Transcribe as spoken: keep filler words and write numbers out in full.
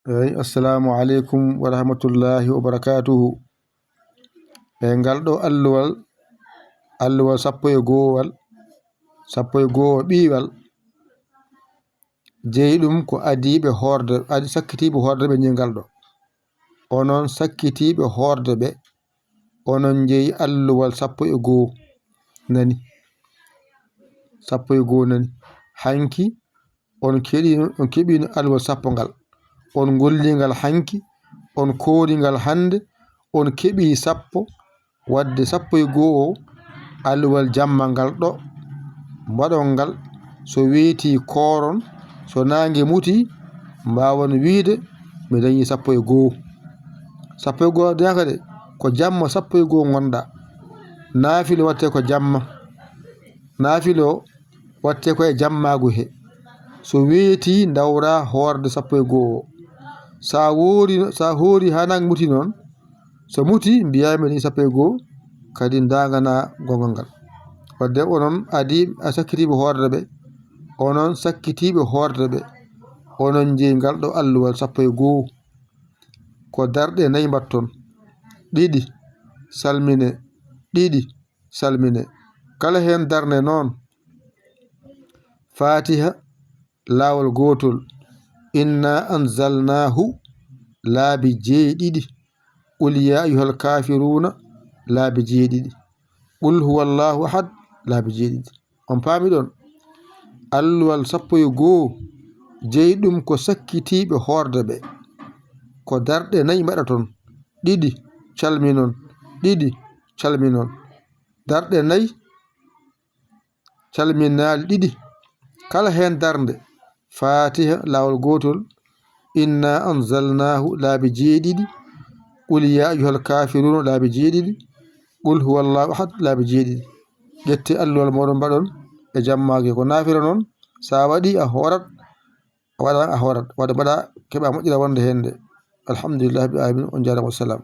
Eyi, assalamu aleykum wa rahmatullahi wa barakatuhu. E ngal ɗo alluwal, alluwal sappo e goowal, sappo e goowo ɓiiwal, jeyi ɗum ko adiiɓe hoorde, adi sakkitiiɓe hoorde ɓe jeyi ngal ɗo. Onon sakkitiiɓe hoorde ɓe, onon jeyi alluwal sappo e goo nani. Sappo e goo nani. Hanki on keɗi, on keɓino alluwal sappo ngal. On ngolli ngal hanki, on koori ngal hannde, on keɓi sappo, wadde sappo e goo o alluwal jamma ngal ɗo. Mbaɗon ngal, so weeti kooron, so naange muti, mbaawon wiide mi dañi sappo e goo. Sappo e goo dañaka de, ko jamma sappo e goo ngonɗa. Naafilo watte ko jamma. Naafilo watte ko e jammaagu he. So weeti ndawra hoorde sappo e goo o. Sa woori, sa hoori haa naange muti noon, so muti mbiyaa mi dañi sappo e goo, kadi ndaagana gongal ngal. Wadde onon adi a sakkitiiɓe hoorde ɓe, onon sakkitiiɓe hoorde ɓe, onon jeyi ngal ɗo alluwal sappo e goo. Ko darɗe nayi mbatton. Ɗiɗi salmine, ɗiɗi salmine. Kala heen darnde noon, Fatiha laawol gootol, inna anzalnahu laabi jeeɗiɗi, qul ya ayyuhal kafiruna laabi jeeɗiɗi, qul huwallahu ahad laabi jeeɗiɗi. On paami ɗon? Alluwal sappo e goo, jeyi ɗum ko sakkitiiɓe hoorde ɓe. Ko darɗe nayi mbaɗaton, ɗiɗi calminon, ɗiɗi calminon. Darɗe nayi, calminaali ɗiɗi. Kala heen darnde, Fatiha laawol gootol, inna anzalnahu laabi jeeɗiɗi, qul ya ayyuhal kafiruna laabi jeeɗiɗi, qul huwallahu ahad laabi jeeɗiɗi. Ƴetti alluwal mooɗon mbaɗon e jammaage. Ko naafila noon, sa waɗi a hoorat, a waɗa a hoorat. Waɗa mbaɗa keɓa moƴƴira wonde heen nde. Alhamdulillahi rabbil alamin, on njaaraama, wassalam.